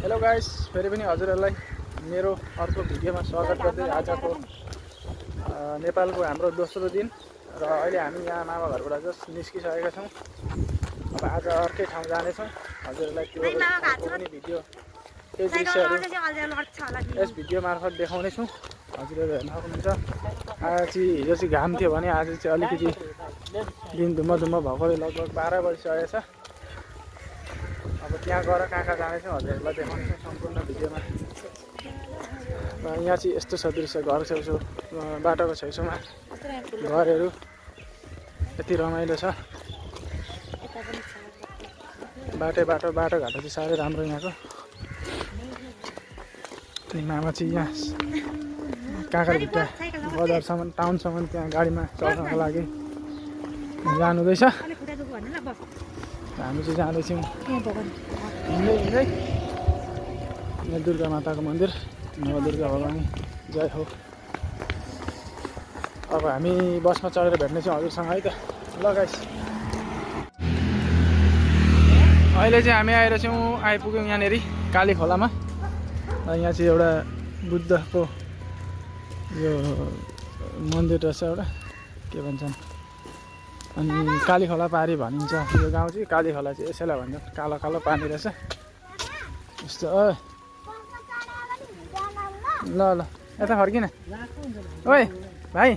Hello guys, फेरि पनि हजुरहरूलाई मेरो अर्को भिडियोमा स्वागत गर्दै आजको नेपालको हाम्रो दोस्रो दिन र अहिले हामी यहाँ मामा घरबाट जस्ट निस्किसकेका छौँ। अब आज अर्कै ठाउँ जानेछौँ। हजुरहरूलाई त्यो पनि भिडियो केही दृश्यहरू यस भिडियो मार्फत देखाउनेछौँ। हजुरहरू हेर्न सक्नुहुन्छ। आज चाहिँ हिजो चाहिँ घाम थियो भने आज चाहिँ अलिकति दिन धुम्म भएकोले लगभग 12 बजिसकेको छ। अब त्यहाँ गएर कहाँ जानेछौँ हजुरहरूलाई देखाउनेछौँ सम्पूर्ण भिडियोमा। यहाँ चाहिँ यस्तो छ दृश्य, घर छेउछाउ बाटोको छेउछाउमा घरहरू यति रमाइलो छ। बाटोघाटो चाहिँ साह्रै राम्रो यहाँको। अनि मामा चाहिँ यहाँ काँक्राभिट्टा बजारसम्म टाउनसम्म त्यहाँ गाडीमा चढ्नको लागि जानुहुँदैछ। हामी चाहिँ जाँदैछौँ हिँड्दै। यहाँ दुर्गा माताको मन्दिर, नवदुर्गा भवानी जय हो। अब हामी बसमा चढेर भेट्नेछौँ हजुरसँग है त। ल गाइस, अहिले चाहिँ हामी आइपुग्यौँ यहाँनिर काली खोलामा। यहाँ चाहिँ एउटा बुद्धको यो मन्दिर रहेछ एउटा, के भन्छन्, अनि काली खोला पारी भनिन्छ यो गाउँ चाहिँ। काली खोला चाहिँ यसैलाई भन्छन्, कालो कालो पानी रहेछ यस्तो। ल यता फर्किन। ओइ भाइ,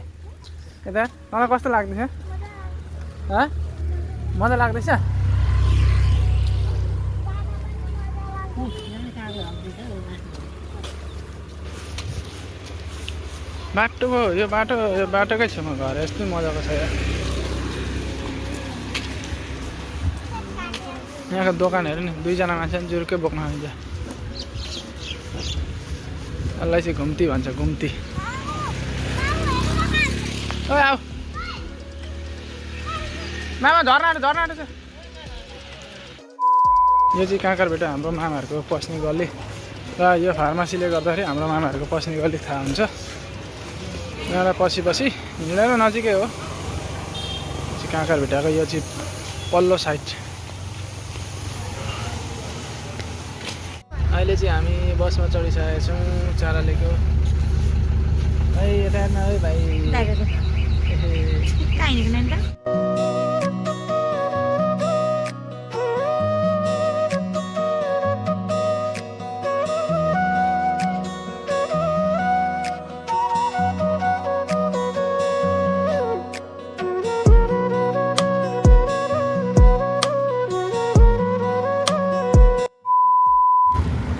यता तँलाई कस्तो लाग्दैछ? मजा लाग्दैछ? यो बाटोकै छेउमा घर, यस्तै मजाको छ यार। यहाँको दोकानहरू नि दुईजना मान्छे जुरुकै बोक्न आइन्छ। यसलाई चाहिँ घुम्ती भन्छ, घुम्ती। ओ आऊ मामा, झर्ना छ। यो चाहिँ काँक्राभिट्टा हाम्रो मामाहरूको पस्ने गल्ली र यो फार्मासीले गर्दाखेरि हाम्रो मामाहरूको पस्ने गल्ली थाहा हुन्छ। यहाँलाई पछि हिँडेर नजिकै हो। काँक्राभिट्टाको यो चाहिँ पल्लो साइड। अहिले चाहिँ हामी बसमा चढिसकेका छौँ चारालेको। भाइ यता हेर्न है भाइ।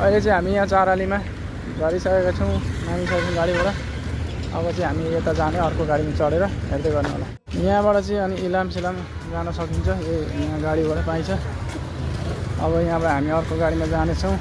अहिले चाहिँ हामी यहाँ चारालीमा झरिसकेका छौँ, नामिसकेको गाडीबाट। अब चाहिँ हामी यता जाने अर्को गाडीमा चढेर हेर्दै गर्नु होला। यहाँबाट चाहिँ अनि इलाम सिलाम जान सकिन्छ, यहाँ गाडीबाट पाइन्छ। अब यहाँबाट हामी अर्को गाडीमा जानेछौँ।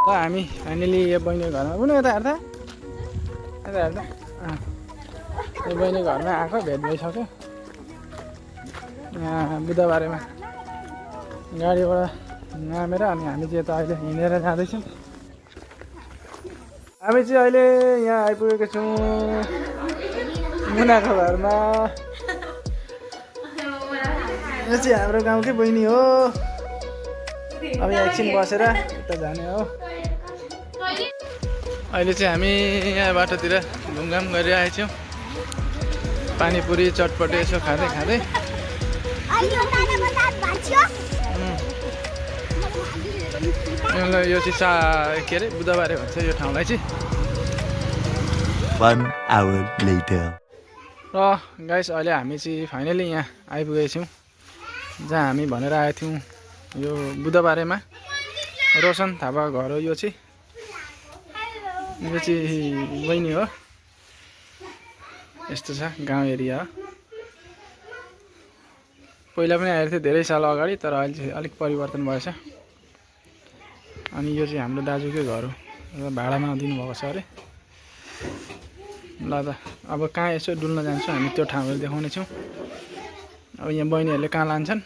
हामी फाइनली यो बहिनीको घरमा उनी यता हेर्दा यो बहिनीको घरमा आएको, भेट भइसक्यो। यहाँ बुधबारेमा गाडीबाट नामेर अनि हामी चाहिँ यता अहिले हिँडेर जाँदैछौँ। हामी चाहिँ अहिले यहाँ आइपुगेको छौँ मुनाको घरमा। यो चाहिँ हाम्रो गाउँकै बहिनी हो। अब यहाँ एकछिन बसेर यता जाने हो। अहिले चाहिँ हामी यहाँ बाटोतिर घुमघाम गरिरहेको छौँ। पानीपुरी चटपटे यसो खाँदै यो चाहिँ के अरे बुधबारे भन्छ यो ठाउँलाई चाहिँ। 1 hour later। र गाइस, अहिले हामी चाहिँ फाइनली यहाँ आइपुगेको छौँ जहाँ हामी भनेर आएको थियौँ। यो बुधबारेमा रोशन थापा घर हो। यो चाहिँ बहिनी हो। यस्तो छ गाउँ एरिया हो। पहिला पनि आएको थियो धेरै साल अगाडि, तर अहिले चाहिँ अलिक परिवर्तन भएछ। अनि यो चाहिँ हाम्रो दाजुकै घर हो, भाडामा दिनुभएको छ अरे। ल त अब कहाँ यसो डुल्न जान्छौँ हामी, त्यो ठाउँहरू देखाउने छौँ। अब यहाँ बहिनीहरूले कहाँ लान्छन्